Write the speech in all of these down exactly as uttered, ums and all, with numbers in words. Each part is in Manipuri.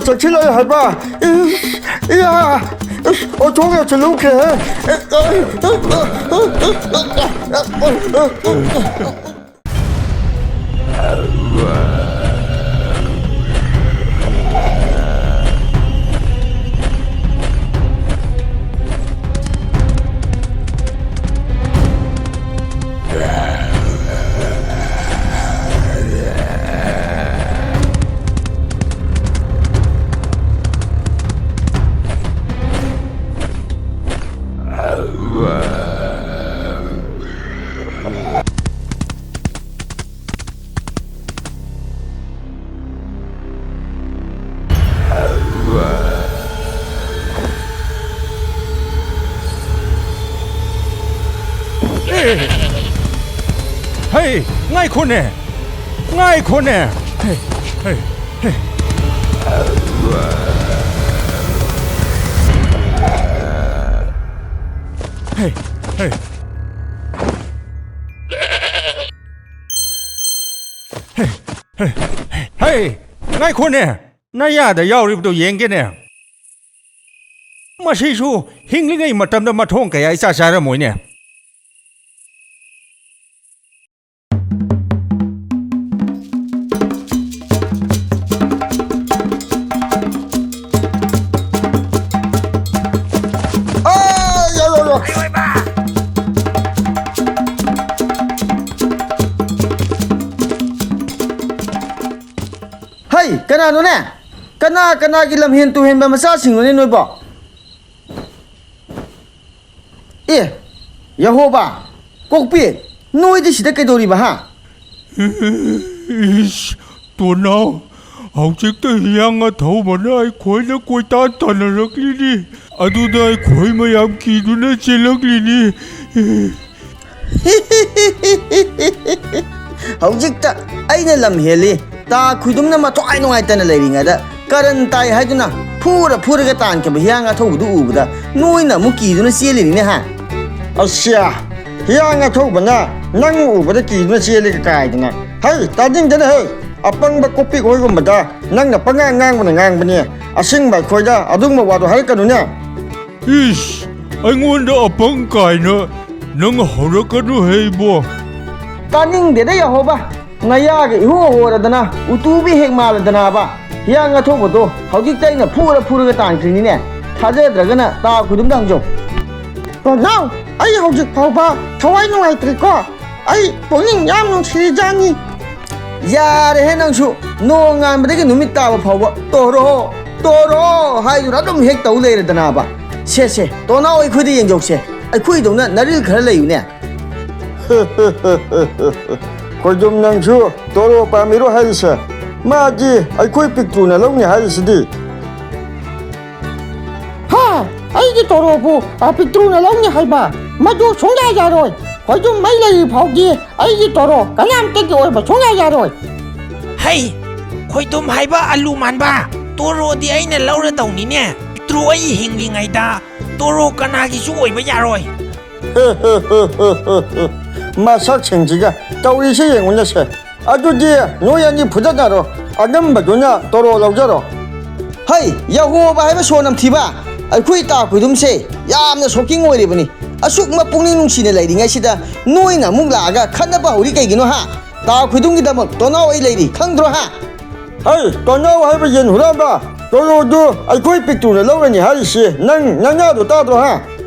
ꯆꯪꯁꯤꯜꯂꯛꯑꯦ ꯍꯥꯏꯕ꯫ ꯏꯁ, ꯏꯌꯥ, ꯏꯁ, ꯑꯣꯟꯊꯣꯛꯅ ꯆꯠꯂꯨꯈ꯭ꯔꯦꯍꯦ꯫ ꯍꯦ! ꯍꯦ! ꯉꯥꯏꯈꯣꯅꯦ! ꯉꯥꯏꯈꯣꯅꯦ! ꯍꯦ! ꯍꯦ! ꯍꯦ! ꯍꯦ! ꯍꯦ! ꯍꯦ! ꯍꯦ! ꯍꯦ! ꯉꯥꯏꯈꯣꯅꯦ! ꯅꯌꯥꯗ ꯌꯥꯎꯔꯤꯕꯗꯣ ꯌꯦꯡꯒꯦꯅꯦ꯫ ꯃꯁꯤꯁꯨ ꯍꯤꯡꯂꯤꯉꯩ ꯃꯇꯝꯗ ꯃꯊꯣꯡ ꯀꯌꯥ ꯏꯆꯥ ꯆꯥꯔꯝꯃꯣꯏꯅꯦ꯫ ꯑꯥ, ꯌꯥ, ꯌꯥ, ꯌꯥ꯫ ꯍꯩ, ꯀꯅꯥꯅꯣꯅꯦ? ꯀꯅꯥ ꯀꯅꯥꯒꯤ ꯂꯝꯍꯦꯟ ꯇꯨꯍꯦꯟꯕ ꯃꯆꯥꯁꯤꯡꯅꯣꯅꯦ ꯅꯣꯏꯕꯣ? ꯑꯦ, ꯌꯦꯍꯣꯕꯥ, ꯀꯣꯛꯄꯤ, ꯅꯣꯏꯗꯤ ꯁꯤꯗ ꯀꯩꯗꯧꯔꯤꯕ, ꯍꯥ? ꯏꯁ, ꯇꯣꯅꯥꯎ, ꯍꯧꯖꯤꯛꯇ ꯍꯤꯌꯥꯡ ꯑꯊꯧꯕꯅ ꯑꯩꯈꯣꯏꯗ ꯀꯣꯏꯇꯥꯟ ꯇꯥꯟꯅꯔꯛꯂꯤꯅꯤ꯫ ꯑꯗꯨꯗ ꯑꯩꯈꯣꯏ ꯃꯌꯥꯝ ꯀꯤꯗꯨꯅ ꯆꯦꯜꯂꯛꯂꯤꯅꯤ꯫ ꯍꯧꯖꯤꯛꯇ ꯑꯩꯅ ꯂꯝ ꯍꯦꯜꯂꯤ, ꯇꯥ ꯈꯨꯏꯗꯨꯝꯅ ꯃꯊ꯭ꯋꯥꯏ ꯅꯨꯡꯉꯥꯏꯇꯅ ꯂꯩꯔꯤꯉꯩꯗ, ꯀꯔꯟ ꯇꯥꯏ ꯍꯥꯏꯗꯨꯅ ꯐꯨꯔ ꯐꯨꯔꯒ ꯇꯥꯟꯈꯤꯕ ꯍꯤꯌꯥꯡ ꯑꯊꯧꯕꯗꯨ ꯎꯕꯗ ꯅꯣꯏꯅ ꯑꯃꯨꯛ ꯀꯤꯗꯨꯅ ꯆꯦꯜꯂꯤꯅꯤꯅꯦ, ꯍꯥ? ꯑꯁ꯭ꯌꯥ, ꯍꯤꯌꯥꯡ ꯑꯊꯧꯕꯅ ꯅꯪ ꯎꯕꯗ ꯀꯤꯗꯨꯅ ꯆꯦꯜꯂꯤꯒ ꯀꯥꯏꯗꯅ꯫ ꯍꯩ, ꯇꯥꯅꯤꯡꯗꯦꯅꯦ, ꯍꯩ꯫ ꯑꯄꯪꯕ ꯀꯣꯄꯤꯛ ꯍꯣꯏꯒꯨꯝꯕꯗ ꯅꯪꯅ ꯄꯉꯥꯡ ꯉꯥꯡꯕꯅ ꯉꯥꯡꯕꯅꯦ꯫ ꯑꯁꯤꯡꯕ ꯑꯩꯈꯣꯏꯗ ꯑꯗꯨꯒꯨꯝꯕ ꯋꯥꯗꯣ ꯍꯥꯏꯔꯛꯀꯅꯨꯅꯦ꯫ ꯏꯁ, ꯑꯩꯉꯣꯟꯗ ꯑꯄꯪ ꯀꯥꯏꯅ ꯅꯪ ꯍꯧꯔꯛꯀꯅꯨ ꯍꯦ ꯏꯕꯣ꯫ ꯇꯥꯅꯤꯡꯗꯦꯗ ꯌꯦꯍꯣꯕ, ꯅꯌꯥꯒ ꯏꯍꯣ ꯍꯣꯔꯗꯅ ꯎꯇꯨꯕꯤ ꯍꯦꯛ ꯃꯥꯜꯂꯗꯅꯕ꯫ ꯍꯤꯌꯥꯡ ꯑꯊꯧꯕꯗꯣ ꯍꯧꯖꯤꯛꯇ ꯑꯩꯅ ꯐꯨꯔ ꯐꯨꯔꯒ ꯇꯥꯟꯈ꯭ꯔꯤꯅꯤꯅꯦ꯫ ꯊꯥꯖꯗ꯭ꯔꯒꯅ ꯇꯥ ꯈꯨꯗꯨꯝꯗ ꯍꯪꯖꯧ꯫ ꯇꯣꯅꯥꯎ, ꯑꯩ ꯍꯧꯖꯤꯛ ꯐꯥꯎꯕ ꯊꯋꯥꯏ ꯅꯨꯡꯉꯥꯏꯇ꯭ꯔꯤꯀꯣ꯫ ꯑꯩ ꯄꯨꯛꯅꯤꯡ ꯌꯥꯝ ꯅꯨꯡꯁꯤꯔꯤꯖꯥꯠꯅꯤ꯫ ꯌꯥꯔꯦꯍꯦ ꯅꯪꯁꯨ, ꯅꯣꯡ ꯉꯥꯟꯕꯗꯒꯤ ꯅꯨꯃꯤꯠ ꯇꯥꯕ ꯐꯥꯎꯕ ꯇꯣꯔꯣ, ꯇꯣꯔꯣ ꯍꯥꯏꯗꯨꯅ ꯑꯗꯨꯝ ꯍꯦꯛ ꯇꯧ ꯂꯩꯔꯗꯅꯕ꯫ ꯁꯦ, ꯁꯦ, ꯇꯣꯅꯥꯎ ꯑꯩꯈꯣꯏꯗ ꯌꯦꯡꯖꯧꯁꯦ, ꯑꯩꯈꯣꯏꯗꯧꯅ ꯅꯔꯤꯜ ꯈꯔ ꯂꯩꯌꯨꯅꯦ꯫ ꯈꯣꯏꯗꯨꯝ, ꯅꯪꯁꯨ ꯇꯣꯔꯣ ꯄꯥꯝꯃꯤꯔꯣ ꯍꯥꯏꯔꯤꯁꯦ? ꯃꯥꯗꯤ ꯑꯩꯈꯣꯏ ꯄꯤꯛꯇ꯭ꯔꯨꯅ ꯂꯧꯅꯤ ꯍꯥꯏꯔꯤꯁꯤꯗꯤ꯫ ꯍꯥ? ꯑꯩꯒꯤ ꯇꯣꯔꯣꯕꯨ, ꯑ, ꯄꯤꯛꯇ꯭ꯔꯨꯅ ꯂꯧꯅꯤ ꯍꯥꯏꯕ? ꯃꯗꯨ ꯁꯨꯡꯌꯥ ꯌꯥꯔꯣꯏ꯫ ꯈꯣꯏꯗꯨꯝ ꯃꯩ ꯂꯩꯔꯤ ꯐꯥꯎꯗꯤ ꯑꯩꯒꯤ ꯇꯣꯔꯣ ꯀꯅꯥꯝꯇꯒꯤ ꯑꯣꯏꯕ ꯁꯨꯡꯌꯥ ꯌꯥꯔꯣꯏ꯫ ꯍꯩ, ꯈꯣꯏꯗꯨꯝ ꯍꯥꯏꯕ ꯑꯂꯨ ꯃꯥꯟꯕ, ꯇꯣꯔꯣꯗꯤ ꯑꯩꯅ ꯂꯧꯔꯗꯧꯅꯤꯅꯦ꯫ ꯄꯤꯛꯇ꯭ꯔꯨ ꯑꯩ ꯍꯤꯡꯂꯤꯉꯩꯗ ꯇꯣꯔꯣ ꯀꯅꯥꯒꯤꯁꯨ ꯑꯣꯏꯕ ꯌꯥꯔꯣꯏ꯫ ꯃꯁꯛꯁꯤꯡꯁꯤꯒ ꯇꯧꯔꯤꯁꯦ ꯌꯦꯡꯉꯨꯅꯦꯁꯦ꯫ ꯑꯗꯨꯗꯤ ꯅꯣꯏ ꯑꯅꯤ ꯐꯨꯗꯠꯅꯔꯣ, ꯑꯉꯝꯕꯗꯨꯅ ꯇꯣꯔꯣ ꯂꯧꯖꯔꯣ꯫ ꯍꯩ, ꯌꯦꯍꯣꯕ ꯍꯥꯏꯕ ꯁꯣ ꯅꯝꯊꯤꯕ, ꯑꯩꯈꯣꯏ ꯇꯥ ꯈꯨꯗꯨꯝꯁꯦ ꯌꯥꯝꯅ ꯁꯣꯛꯀꯤꯡ ꯑꯣꯏꯔꯤꯕꯅꯤ꯫ ꯑꯁꯨꯛ ꯃꯄꯨꯛꯅꯤꯡ ꯅꯨꯡꯁꯤꯅ ꯂꯩꯔꯤꯉꯩꯁꯤꯗ ꯅꯣꯏꯅ ꯑꯃꯨꯛ ꯂꯥꯛꯑꯒ ꯈꯠꯅꯕ ꯍꯧꯔꯤ ꯀꯩꯒꯤꯅꯣ ꯍꯥ? ꯇꯥ ꯈꯨꯗꯨꯝꯒꯤꯗꯃꯛ ꯇꯣꯅꯥꯎ ꯑꯩ ꯂꯩꯔꯤ, ꯈꯪꯗ꯭ꯔꯣ ꯍꯥ? ꯍꯩ, ꯇꯣꯅꯥꯎ ꯍꯥꯏꯕ ꯌꯦꯟ ꯍꯨꯔꯥꯟꯕ, ꯇꯣꯔꯣꯗꯨ ꯑꯩꯈꯣꯏ ꯄꯤꯛꯇ꯭ꯔꯨꯅ ꯂꯧꯔꯅꯤ ꯍꯥꯏꯔꯤꯁꯤ ꯅꯪ ꯅꯅꯥꯗꯣ ꯇꯥꯗ꯭ꯔꯣ ꯍꯥ?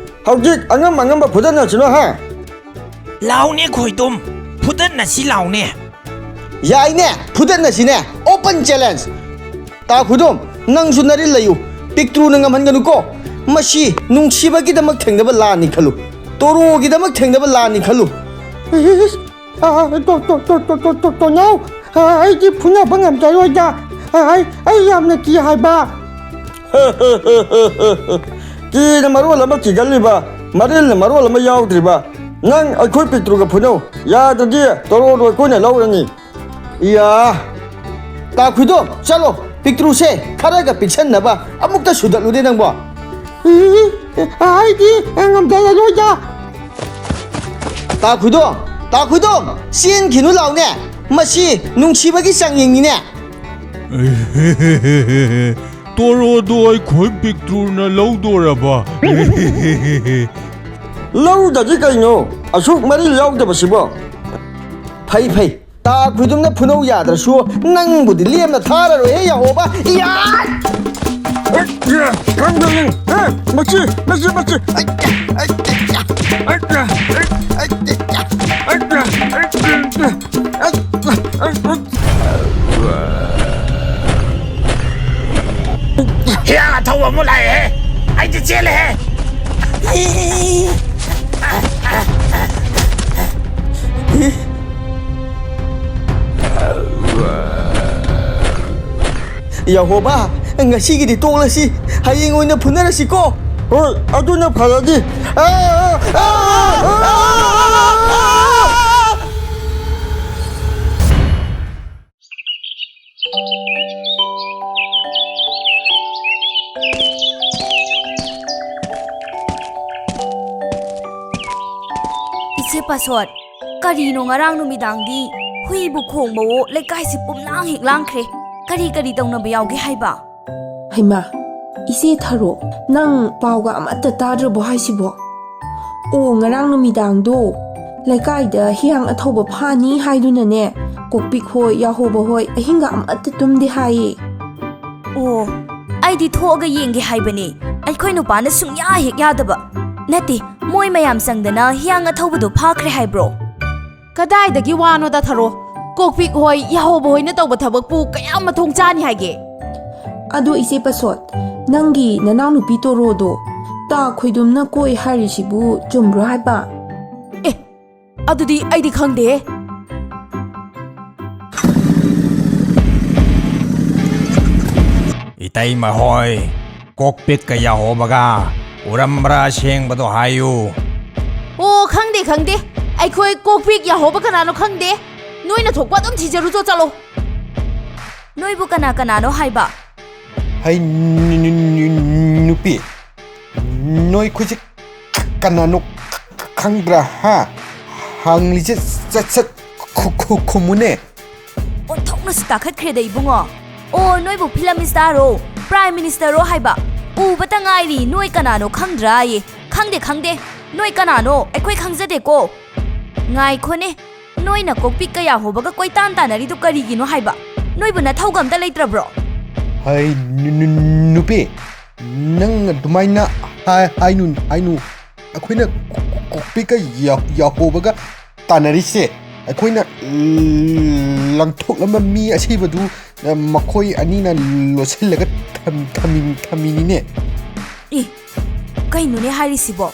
ꯍꯧꯖꯤꯛ ꯑꯉꯝ ꯑꯉꯝꯕ ꯐꯨꯗꯠꯅꯁꯤꯅꯣ ꯍꯥ? ꯂꯥꯎꯅꯦ ꯈꯣꯏꯗꯨꯝ, ꯐꯨꯗꯠꯅꯁꯤ ꯂꯥꯎꯅꯦ꯫ ꯌꯥꯏꯅꯦ, ꯐꯨꯗꯠꯅꯁꯤꯅꯦ, open challenge꯫ ꯇꯥ ꯈꯨꯗꯨꯝ, ꯅꯪꯁꯨ ꯅꯔꯤꯜ ꯂꯩꯌꯨ, ꯄꯤꯛꯇ꯭ꯔꯨꯅ ꯉꯝꯍꯟꯒꯅꯨꯀꯣ꯫ ꯃꯁꯤ ꯅꯨꯡꯁꯤꯕꯒꯤꯗꯃꯛ ꯊꯦꯡꯅꯕ ꯂꯥꯟꯅꯤ ꯈꯜꯂꯨ, ꯇꯣꯔꯣꯒꯤꯗꯃꯛ ꯊꯦꯡꯅꯕ ꯂꯥꯟꯅꯤ ꯈꯜꯂꯨ꯫ ꯏꯁ, ꯑ, ꯇꯣ-, ꯇꯣ-, ꯇꯣ-, ꯇꯣ-, ꯇꯣ-, ꯇꯣꯅꯥꯎ, ꯑ, ꯑꯩꯗꯤ ꯐꯨꯅꯕ ꯉꯝꯖꯔꯣꯏꯗ꯫ ꯑ, ꯑꯩ, ꯑꯩ ꯌꯥꯝꯅ ꯀꯤ ꯍꯥꯏꯕ꯫ ꯀꯤꯅ ꯃꯔꯣꯜ ꯑꯃ ꯀꯤꯒꯜꯂꯤꯕ, ꯃꯔꯤꯜꯅ ꯃꯔꯣꯜ ꯑꯃ ꯌꯥꯎꯗ꯭ꯔꯤꯕ꯫ ꯅꯪ ꯑꯩꯈꯣꯏ ꯄꯤꯛꯇ꯭ꯔꯨꯒ ꯐꯨꯅꯧ, ꯌꯥꯗ꯭ꯔꯗꯤ ꯇꯣꯔꯣꯗꯣ ꯑꯩꯈꯣꯏꯅ ꯂꯧꯔꯅꯤ꯫ ꯏꯌꯥ! ꯇꯥ ꯈꯨꯗꯣ, ꯆꯠꯂꯣ, ꯄꯤꯛꯇ꯭ꯔꯨꯁꯦ ꯈꯔꯒ ꯄꯤꯛꯁꯟꯅꯕ ꯑꯃꯨꯛꯇ ꯁꯨꯗꯠꯂꯨꯅꯦ ꯅꯪꯕꯣ꯫ ꯏ, ꯑꯩꯗꯤ ꯉꯝꯖꯔꯔꯣꯏꯗ꯫ ꯇꯥ ꯈꯨꯗꯣ, ꯇꯥ ꯈꯨꯗꯣ, ꯆꯦꯟꯈꯤꯅꯨ ꯂꯥꯎꯅꯦ꯫ ꯃꯁꯤ ꯅꯨꯡꯁꯤꯕꯒꯤ ꯆꯥꯡꯌꯦꯡꯅꯤꯅꯦ꯫ ꯇꯣꯔꯣꯗꯣ ꯑꯩꯈꯣꯏ ꯄꯤꯛꯇ꯭ꯔꯨꯅ ꯂꯧꯗꯣꯔꯕ? ꯂꯧꯗꯗꯤ ꯀꯩꯅꯣ? ꯑꯁꯨꯛ ꯃꯔꯤ ꯌꯥꯎꯗꯕꯁꯤꯕꯣ? ꯐꯩ ꯐꯩ, ꯇꯥ ꯈꯨꯗꯨꯝꯅ ꯐꯨꯅꯧ ꯌꯥꯗ꯭ꯔꯁꯨ ꯅꯪꯕꯨꯗꯤ ꯂꯦꯝꯅ ꯊꯥꯔꯔꯣꯏꯍꯦ ꯌꯥꯍꯣꯕ꯫ ꯌꯥ! ꯃꯁꯤ, ꯃꯁꯤ, ꯃꯁꯤ꯫ ꯍꯤꯌꯥꯡ ꯑꯊꯧꯕ ꯑꯃꯨꯛ ꯂꯥꯛꯑꯦꯍꯦ꯫ ꯑꯩꯗꯤ ꯆꯦꯜꯂꯦꯍꯦ꯫ ꯌꯥꯍꯣꯕ, ꯉꯁꯤꯒꯤꯗꯤ ꯇꯣꯛꯂꯁꯤ꯫ ꯍꯌꯦꯡ ꯑꯣꯏꯅ ꯐꯨꯅꯔꯁꯤꯀꯣ꯫ ꯍꯣꯏ, ꯑꯗꯨꯅ ꯐꯔꯅꯤ꯫ ꯑꯥ! ꯏꯆꯦ ꯄꯥꯁꯣꯠ, ꯀꯔꯤꯅꯣ ꯉꯔꯥꯡ ꯅꯨꯃꯤꯗꯥꯡꯗꯤ ꯍꯨꯏꯕꯨ ꯈꯣꯡꯕꯋꯣ, ꯂꯩꯀꯥꯏꯁꯤ ꯄꯨꯝꯂꯥꯡ ꯍꯦꯛ ꯂꯥꯡꯈ꯭ꯔꯦ꯫ ꯀꯔꯤ ꯀꯔꯤ ꯇꯧꯅꯕ ꯌꯥꯎꯒꯦ ꯍꯥꯏꯕ? ꯍꯩꯃꯥ, ꯏꯆꯦ ꯊꯔꯣ, ꯅꯪ ꯄꯥꯎꯒ ꯑꯃꯠꯇ ꯇꯥꯗ꯭ꯔꯕꯣ ꯍꯥꯏꯁꯤꯕꯣ? ꯑꯣ, ꯉꯔꯥꯡ ꯅꯨꯃꯤꯗꯥꯡꯗꯣ ꯂꯩꯀꯥꯏꯗ ꯍꯤꯌꯥꯡ ꯑꯊꯧꯕ ꯐꯥꯅꯤ ꯍꯥꯏꯗꯨꯅꯅꯦ, ꯀꯣꯛꯄꯤꯛ ꯍꯣꯏ, ꯌꯥꯍꯣꯕ ꯍꯣꯏ ꯑꯍꯤꯡꯒ ꯑꯃꯠꯇ ꯇꯨꯝꯗꯦ ꯍꯥꯏꯌꯦ꯫ ꯑꯣ, ꯑꯩꯗꯤ ꯊꯣꯛꯑꯒ ꯌꯦꯡꯒꯦ ꯍꯥꯏꯕꯅꯦ꯫ ꯑꯩꯈꯣꯏ ꯅꯨꯄꯥꯅ ꯁꯨꯡꯌꯥ ꯍꯦꯛ ꯌꯥꯗꯕ꯫ ꯅꯠꯇꯦ, ꯃꯣꯏ ꯃꯌꯥꯝ ꯆꯪꯗꯅ ꯍꯤꯌꯥꯡ ꯑꯊꯧꯕꯗꯣ ꯐꯥꯈ꯭ꯔꯦ ꯍꯥꯏꯕ꯭ꯔꯣ? ꯀꯗꯥꯏꯗꯒꯤ ꯋꯥꯅꯣꯗ ꯊꯔꯣ? ꯀꯣꯛꯄꯤꯛ ꯍꯣꯏ, ꯌꯥꯍꯧꯕ ꯍꯣꯏꯅ ꯇꯧꯕ ꯊꯕꯛꯄꯨ ꯀꯌꯥꯝ ꯃꯊꯣꯡ ꯆꯥꯅꯤ ꯍꯥꯏꯒꯦ? ꯑꯗꯣ ꯏꯆꯦ ꯄꯁꯣꯠ, ꯅꯪꯒꯤ ꯅꯅꯥꯎꯅꯨꯄꯤ ꯇꯣꯔꯣꯗꯣ ꯇꯥ ꯈꯣꯏꯗꯨꯝꯅ ꯀꯣꯏ ꯍꯥꯏꯔꯤꯁꯤꯕꯨ ꯆꯨꯝꯕ꯭ꯔꯣ ꯍꯥꯏꯕ? ꯑꯦ, ꯑꯗꯨꯗꯤ ꯑꯩꯗꯤ ꯈꯪꯗꯦ꯫ ꯏꯇꯩꯃ ꯍꯣꯏ, ꯀꯣꯛꯄꯤꯛꯀ ꯌꯥꯍꯣꯕꯒ ꯎꯔꯝꯕ꯭ꯔꯥ ꯑꯁꯦꯡꯕꯗꯣ ꯍꯥꯏꯌꯨ꯫ ꯑꯣ, ꯈꯪꯗꯦ, ꯈꯪꯗꯦ꯫ ꯑꯩꯈꯣꯏ ꯀꯣꯛꯄꯤꯛ ꯌꯥꯍꯣꯕ ꯀꯅꯥꯅꯣ ꯈꯪꯗꯦ꯫ ꯅꯣꯏꯅ ꯊꯣꯛꯄ ꯑꯗꯨꯝ ꯊꯤꯖꯔꯨꯆꯣ, ꯆꯠꯂꯣ꯫ ꯅꯣꯏꯕꯨ ꯀꯅꯥ ꯀꯅꯥꯅꯣ ꯍꯥꯏꯕ? ꯍꯩ ꯅꯨ-, ꯅꯨ-, ꯅꯨ-, ꯅꯨꯄꯤ, ꯅꯣꯏ ꯈꯨꯖꯤꯛ ꯀꯅꯥꯅꯣ ꯈꯪꯗ꯭ꯔꯥ, ꯍꯥ? ꯍꯪꯂꯤꯁꯦ ꯁꯠ ꯁꯠ ꯈꯨ-, ꯈꯨ-, ꯈꯨꯝꯃꯨꯅꯦ꯫ ꯑꯣꯟꯊꯣꯛꯅꯁꯨ ꯇꯥꯈꯠꯈ꯭ꯔꯦꯗ, ꯏꯕꯨꯡꯉꯣ꯫ ꯑꯣ, ꯅꯣꯏꯕꯨ ꯐꯤꯂꯝ ꯁ꯭ꯇꯥꯔꯔꯣ, ꯄ꯭ꯔꯥꯏꯝ ꯃꯤꯅꯤꯁꯇꯔꯔꯣ ꯍꯥꯏꯕ? ꯎꯕꯇ ꯉꯥꯏꯔꯤ, ꯅꯣꯏ ꯀꯅꯥꯅꯣ ꯈꯪꯗ꯭ꯔꯥꯌꯦ꯫ ꯈꯪꯗꯦ, ꯈꯪꯗꯦ꯫ ꯅꯣꯏ ꯀꯅꯥꯅꯣ? ꯑꯩꯈꯣꯏ ꯈꯪꯖꯗꯦꯀꯣ꯫ ꯉꯥꯏꯈꯣꯅꯦ, ꯅꯣꯏꯅ ꯀꯣꯛꯄꯤ ꯀꯌꯥ ꯍꯣꯕꯒ ꯀꯣꯏꯇꯥꯟ ꯇꯥꯟꯅꯔꯤꯗꯨ ꯀꯔꯤꯒꯤꯅꯣ ꯍꯥꯏꯕ? ꯅꯣꯏꯕꯨ ꯅꯊꯧꯒ ꯑꯝꯇ ꯂꯩꯇ꯭ꯔꯕ꯭ꯔꯣ? ꯍꯩ, ꯅꯨ-, ꯅꯨ-, ꯅꯨꯄꯤ, ꯅꯪ ꯑꯗꯨꯃꯥꯏꯅ ꯍꯥꯏ-, ꯍꯥꯏꯅꯨ, ꯍꯥꯏꯅꯨ꯫ ꯑꯩꯈꯣꯏꯅ ꯀꯣ-, ꯀꯣ-, ꯀꯣꯛꯄꯤꯒ ꯌꯥ-, ꯌꯥꯍꯣꯕꯒ ꯇꯥꯟꯅꯔꯤꯁꯦ, ꯑꯩꯈꯣꯏꯅ ꯂꯪꯊꯣꯛꯂꯝꯕ ꯃꯤ ꯑꯁꯤꯕꯗꯨ, ꯑ, ꯃꯈꯣꯏ ꯑꯅꯤꯅ ꯂꯣꯠꯁꯤꯜꯂꯒ ꯊꯝ-, ꯊꯝꯃꯤ-, ꯊꯝꯃꯤꯅꯤꯅꯦ꯫ ꯏ, ꯀꯩꯅꯣꯅꯦ ꯍꯥꯏꯔꯤꯁꯤꯕꯣ?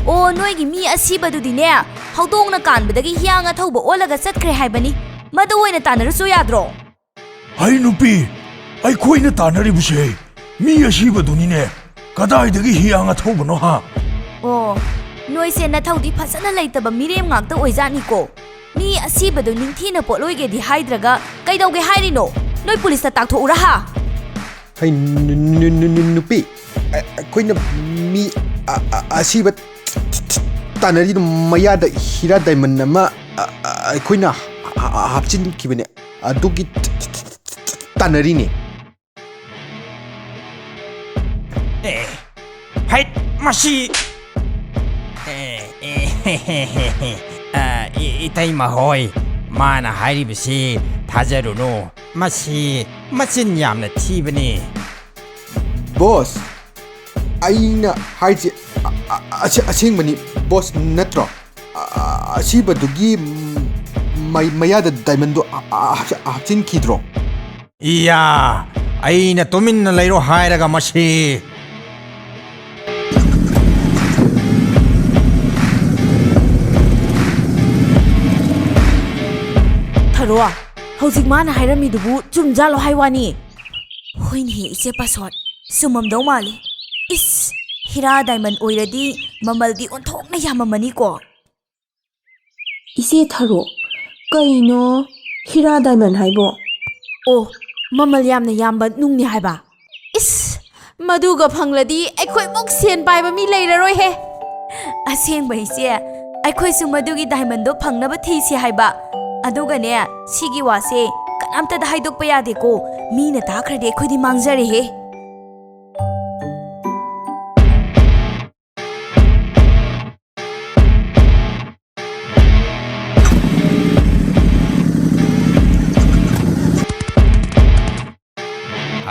ꯑꯣ, ꯅꯣꯏꯒꯤ ꯃꯤ ꯑꯁꯤꯕꯗꯨꯗꯤꯅꯦ, ꯍꯧꯗꯣꯡꯅ ꯀꯥꯟꯕꯗꯒꯤ ꯍꯤꯌꯥꯡ ꯑꯊꯧꯕ ꯑꯣꯜꯂꯒ ꯆꯠꯈ꯭ꯔꯦ ꯍꯥꯏꯕꯅꯤ꯫ ꯃꯗꯨ ꯑꯣꯏꯅ ꯇꯥꯟꯅꯔꯨꯆꯣ ꯌꯥꯗ꯭ꯔꯣ? ꯍꯩ ꯅꯨꯄꯤ, ꯑꯩꯈꯣꯏꯅ ꯇꯥꯟꯅꯔꯤꯕꯁꯦ ꯃꯤ ꯑꯁꯤꯕꯗꯨꯅꯤꯅꯦ꯫ ꯀꯗꯥꯏꯗꯒꯤ ꯍꯤꯌꯥꯡ ꯑꯊꯧꯕꯅꯣ ꯍꯥ? ꯑꯣ, ꯅꯣꯏꯁꯦ ꯅꯊꯧꯗꯤ ꯐꯖꯅ ꯂꯩꯇꯕ ꯃꯤꯔꯦꯝ ꯉꯥꯛꯇ ꯑꯣꯏꯖꯥꯠꯅꯤꯀꯣ꯫ ꯃꯤ ꯑꯁꯤꯕꯗꯨ ꯅꯤꯡꯊꯤꯅ ꯄꯣꯠꯂꯣꯏꯒꯦꯗꯤ ꯍꯥꯏꯗ꯭ꯔꯒ ꯀꯩꯗꯧꯒꯦ ꯍꯥꯏꯔꯤꯅꯣ? ꯅꯣꯏ ꯄꯨꯂꯤꯁꯇ ꯇꯥꯛꯊꯣꯛꯎꯔꯥ ꯍꯥ? ꯍꯩ ꯅꯨ-, ꯅꯨ-, ꯅꯨ-, ꯅꯨ-, ꯅꯨꯄꯤ, ꯑ-, ꯑꯩꯈꯣꯏꯅ ꯃꯤ ꯑ-, ꯑ-, ꯑꯁꯤꯕ ꯇꯥꯟꯅꯔꯤꯗꯨ ꯃꯌꯥꯗ ꯍꯤꯔꯥ ꯗꯥꯏꯃꯟ ꯑꯃ, ꯑ-, ꯑ-, ꯑꯩꯈꯣꯏꯅ ꯍꯥ-, ꯍꯥ-, ꯍꯥꯞꯆꯤꯟꯈꯤꯕꯅꯦ꯫ ꯑꯗꯨꯒꯤ ꯇꯥꯟꯅꯔꯤꯅꯦ꯫ ꯑꯦ, ꯍꯩꯠ, ꯃꯁꯤ! ꯑꯦ, ꯑꯦ, ꯑ, ꯏ-, ꯏꯇꯩꯃ ꯍꯣꯏ, ꯃꯥꯅ ꯍꯥꯏꯔꯤꯕꯁꯤ ꯊꯥꯖꯔꯨꯅꯨ꯫ ꯃꯁꯤ ꯃꯆꯤꯟ ꯌꯥꯝꯅ ꯊꯤꯕꯅꯤ꯫ ꯕꯣꯁ, ꯑꯩꯅ ꯍꯥꯏꯁꯦ ꯑ-, ꯑ-, ꯑꯁꯦ-, ꯑꯁꯦꯡꯕꯅꯤ, ꯕꯣꯁ, ꯅꯠꯇ꯭ꯔꯣ? ꯑ-, ꯑꯁꯤꯕꯗꯨꯒꯤ ꯃꯩ-, ꯃꯌꯥꯗ ꯗꯥꯏꯃꯟꯗꯣ ꯑ-, ꯑ-, ꯍꯥꯞꯆꯤꯟꯈꯤꯗ꯭ꯔꯣ? ꯏꯌꯥ! ꯑꯩꯅ ꯇꯨꯃꯤꯟꯅ ꯂꯩꯔꯣ ꯍꯥꯏꯔꯒ ꯃꯁꯤ! ꯊꯔꯣ, ꯍꯧꯖꯤꯛ ꯃꯥꯅ ꯍꯥꯏꯔꯝꯃꯤꯗꯨꯕꯨ ꯆꯨꯝꯖꯥꯠꯂꯣ ꯍꯥꯏ ꯋꯥꯅꯤ? ꯍꯣꯏꯅꯦꯍꯦ, ꯏꯆꯦ ꯄꯥꯁꯣꯟ, ꯆꯨꯝꯃꯝꯗꯧ ꯃꯥꯜꯂꯤ꯫ ꯏꯁ, ꯍꯤꯔꯥ ꯗꯥꯏꯃꯟ ꯑꯣꯏꯔꯗꯤ ꯃꯃꯜꯗꯤ ꯑꯣꯟꯊꯣꯛꯅ ꯌꯥꯝꯃꯝꯃꯅꯤꯀꯣ꯫ ꯏꯆꯦ ꯊꯔꯣ, ꯀꯩꯅꯣ ꯍꯤꯔꯥ ꯗꯥꯏꯃꯟ ꯍꯥꯏꯕꯣ? ꯑꯣ, ꯃꯃꯜ ꯌꯥꯝꯅ ꯌꯥꯝꯕ ꯅꯨꯡꯅꯤ ꯍꯥꯏꯕ? ꯏꯁ, ꯃꯗꯨꯒ ꯐꯪꯂꯗꯤ ꯑꯩꯈꯣꯏꯃꯨꯛ ꯁꯦꯟ ꯄꯥꯏꯕ ꯃꯤ ꯂꯩꯔꯔꯣꯏꯍꯦ꯫ ꯑꯁꯦꯡꯕ ꯏꯆꯦ, ꯑꯩꯈꯣꯏꯁꯨ ꯃꯗꯨꯒꯤ ꯗꯥꯏꯃꯟꯗꯣ ꯐꯪꯅꯕ ꯊꯤꯁꯤ ꯍꯥꯏꯕ꯫ ꯑꯗꯨꯒꯅꯦ, ꯁꯤꯒꯤ ꯋꯥꯁꯦ ꯀꯅꯥꯝꯇꯗ ꯍꯥꯏꯗꯣꯛꯄ ꯌꯥꯗꯦꯀꯣ꯫ ꯃꯤꯅ ꯇꯥꯈ꯭ꯔꯗꯤ ꯑꯩꯈꯣꯏꯗꯤ ꯃꯥꯡꯖꯔꯦꯍꯦ꯫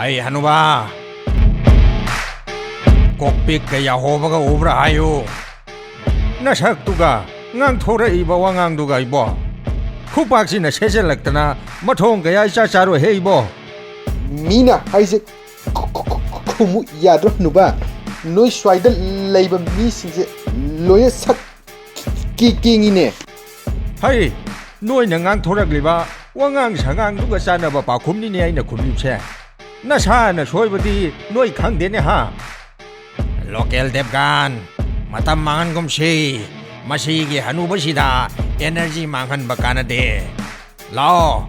ꯑꯩ ꯍꯅꯨꯕꯥ, ꯀꯣꯛꯄꯤꯛꯀ ꯌꯥꯍꯣꯕꯒ ꯎꯕ꯭ꯔꯥ ꯍꯥꯏꯌꯨ꯫ ꯅꯁꯛꯇꯨꯒ ꯉꯥꯡꯊꯣꯔꯛꯏꯕ ꯋꯥꯉꯥꯡꯗꯨꯒ ꯏꯕꯣ, ꯈꯨꯄꯥꯛꯁꯤꯅ ꯁꯦꯠꯆꯜꯂꯛꯇꯅ ꯃꯊꯣꯡ ꯀꯌꯥ ꯏꯆꯥ ꯆꯥꯔꯣꯏꯍꯦ ꯏꯕꯣ꯫ ꯃꯤꯅ ꯍꯥꯏꯁꯦ ꯈꯨ-, ꯈꯨ-, ꯈꯨ-, ꯈꯨꯝꯃꯨ ꯌꯥꯗ꯭ꯔꯣ ꯍꯅꯨꯕꯥ? ꯅꯣꯏ ꯁ꯭ꯋꯥꯏꯗ ꯂꯩꯕ ꯃꯤꯁꯤꯡꯁꯦ ꯂꯣꯏꯅ ꯁꯛ ꯀꯤ-, ꯀꯦꯡꯉꯤꯅꯦ꯫ ꯍꯩ, ꯅꯣꯏꯅ ꯉꯥꯡꯊꯣꯔꯛꯂꯤꯕ ꯋꯥꯉꯥꯡ ꯁꯉꯥꯡꯗꯨꯒ ꯆꯥꯟꯅꯕ ꯄꯥꯎꯈꯨꯝꯅꯤꯅꯦ ꯑꯩꯅ ꯈꯨꯝꯂꯤꯕꯁꯦ꯫ ꯅꯁꯥꯅ ꯁꯣꯏꯕꯗꯤ ꯅꯣꯏ ꯈꯪꯗꯦꯅꯦ ꯍꯥ? ꯂꯣꯀꯦꯜ ꯗꯦꯕꯒꯥꯟ, ꯃꯇꯝ ꯃꯥꯡꯍꯟꯒꯨꯝꯁꯤ꯫ ꯃꯁꯤꯒꯤ ꯍꯅꯨꯕꯁꯤꯗ ꯑꯦꯅꯔꯖꯤ ꯃꯥꯡꯍꯟꯕ ꯀꯥꯟꯅꯗꯦ꯫ ꯂꯥꯛꯑꯣ꯫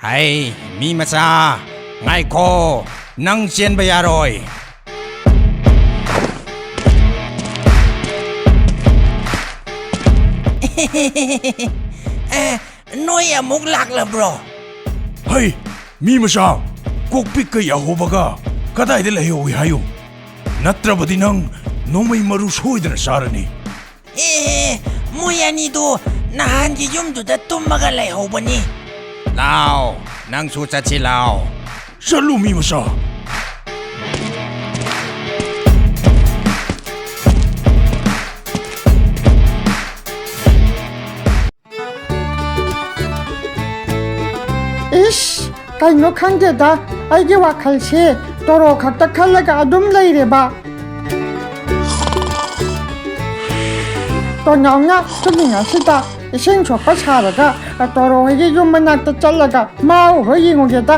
ꯍꯩ, ꯃꯤ ꯃꯆꯥ, ꯉꯥꯏꯈꯣ, ꯅꯪ ꯆꯦꯟꯕ ꯌꯥꯔꯣꯏ꯫ ꯑꯦ, ꯅꯣꯏ ꯑꯃꯨꯛ ꯂꯥꯛꯂꯕ꯭ꯔꯣ? ꯍꯩ, ꯃꯤ ꯃꯆꯥ, ꯀꯣꯛꯄꯤꯛꯀ ꯌꯥꯍꯣꯕꯒ ꯀꯗꯥꯏꯗ ꯂꯩꯍꯧꯏ ꯍꯥꯏꯌꯨ? ꯅꯠꯇ꯭ꯔꯕꯗꯤ ꯅꯪ ꯅꯣꯡꯃꯩ ꯃꯔꯨ ꯁꯣꯏꯗꯅ ꯆꯥꯔꯅꯤ꯫ ꯑꯦ, ꯃꯣꯏ ꯑꯅꯤꯗꯣ ꯅꯍꯥꯟꯒꯤ ꯌꯨꯝꯗꯨꯗ ꯇꯨꯝꯃꯒ ꯂꯩꯍꯧꯕꯅꯤ꯫ ꯂꯥꯎ, ꯅꯪꯁꯨ ꯆꯠꯁꯤ ꯂꯥꯎ꯫ ꯆꯠꯂꯨ, ꯃꯤ ꯃꯆꯥ꯫ ꯏꯁ, ꯀꯩꯅꯣ ꯈꯪꯗꯦꯗ, ꯑꯩꯒꯤ ꯋꯥꯈꯜꯁꯤ ꯇꯣꯔꯣ ꯈꯛꯇ ꯈꯜꯂꯒ ꯑꯗꯨꯝ ꯂꯩꯔꯦꯕ꯫ ꯇꯣꯅꯥꯎꯅ ꯇꯨꯝꯃꯤꯉꯩꯁꯤꯗ ꯏꯁꯤꯡ ꯁꯣꯛꯄ ꯁꯥꯔꯒ ꯇꯣꯔꯣ ꯍꯣꯏꯒꯤ ꯌꯨꯝ ꯃꯅꯥꯛꯇ ꯆꯠꯂꯒ ꯃꯥ ꯎꯕ꯭ꯔꯥ ꯌꯦꯡꯉꯨꯒꯦꯗ꯫